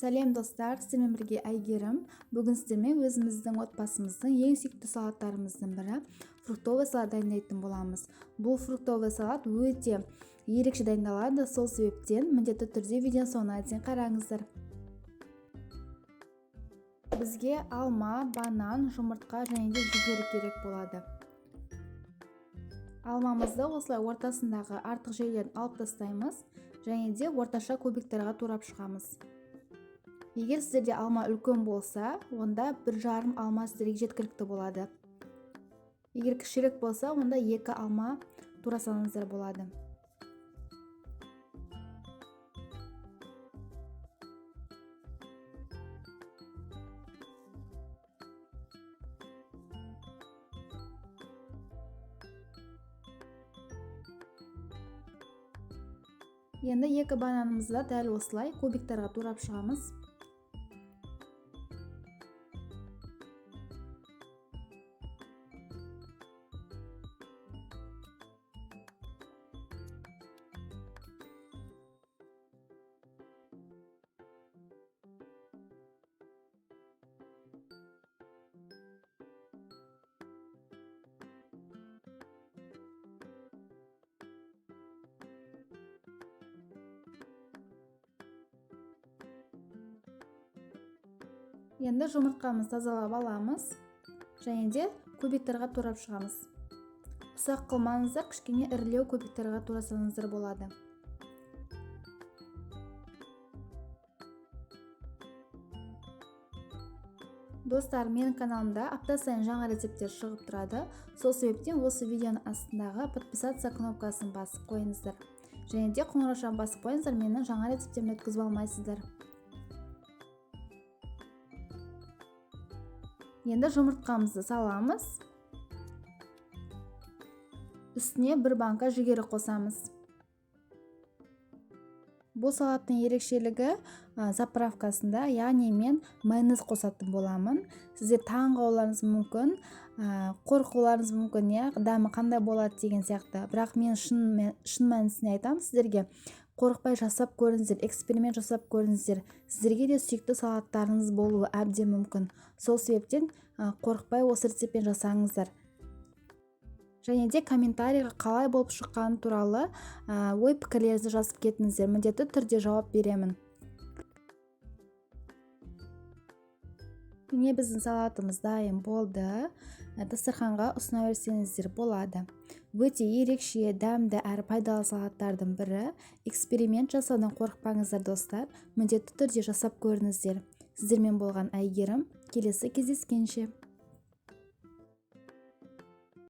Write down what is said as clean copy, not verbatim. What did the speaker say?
Сәлем достар, сіздермен бірге Әйгерім. Бүгін сіздермен өзіміздің отбасымыздың ең сүйікті салаттарымыздың бірі фруктовый салат дайындайтын боламыз. Бұл фруктовый салат өте ерекше дайындалады, сол себептен міндетті түрде видеоның соңына дейін қараңыздар. Бізге алма, банан, жұмыртқа және де жүгері керек болады. Алмамызды осылай ортасындағы артық жерлерін алып тастаймыз және де орташа кубиктерге турап шығамыз. Егер сіздерде алма үлкен болса, онда 1,5 алма сіздерге жеткілікті болады. Егер кішірек болса, онда 2 алма турасаңыздар болады. Енді 2 бананымызды дәл осылай кубиктерге турап шығамыз. Енді жұмыртқамызды тазалап аламыз және де кубиктерге турап шығамыз. Ұсақ қылмаңыздар, кішкене ірілеу кубиктерге турасаңыздар болады. Достар, менің каналымда апта сайын жаңа рецепттер шығып тұрады. Сол себептен осы видеоның астындағы подписаться кнопкасын басып қойыңыздар. Және де қоңыраушаны басып қойыңыздар, менің жаңа рецепттерімді өткізіп алмайсыздар. Енді жұмыртқамызды саламыз. Үстіне 1 банка жүгері қосамыз. Бұл салаттың ерекшелігі заправкасында, яғни мен майонез қосатын боламын. Сіздер таң қалуларыңыз мүмкін, қорқуларыңыз мүмкін, иә, дәмі қандай болады деген сияқты. Бірақ мен шын мәнісіне айтамын сіздерге, қорықпай жасап көріңіздер, эксперимент жасап көріңіздер. Сіздерге де сүйікті салаттарыңыз болуы әбден мүмкін. Сол себептен қорықпай осы рецептпен жасаңыздар. Және де комментарийға қалай болып шыққаны туралы ой пікірлеріңізді жазып кетіңіздер. Міндетті түрде жауап беремін. Міне біздің салатымыз дайын болды. Дастарханға ұсына берсеңіздер болады. Өте ерекше, дәмді әрі пайдалы салаттардың бірі. Эксперимент жасаудан қорықпаңыздар достар. Міндетті түрде жасап көріңіздер. Сіздермен болған Әйгерім. Келесі кездескенше.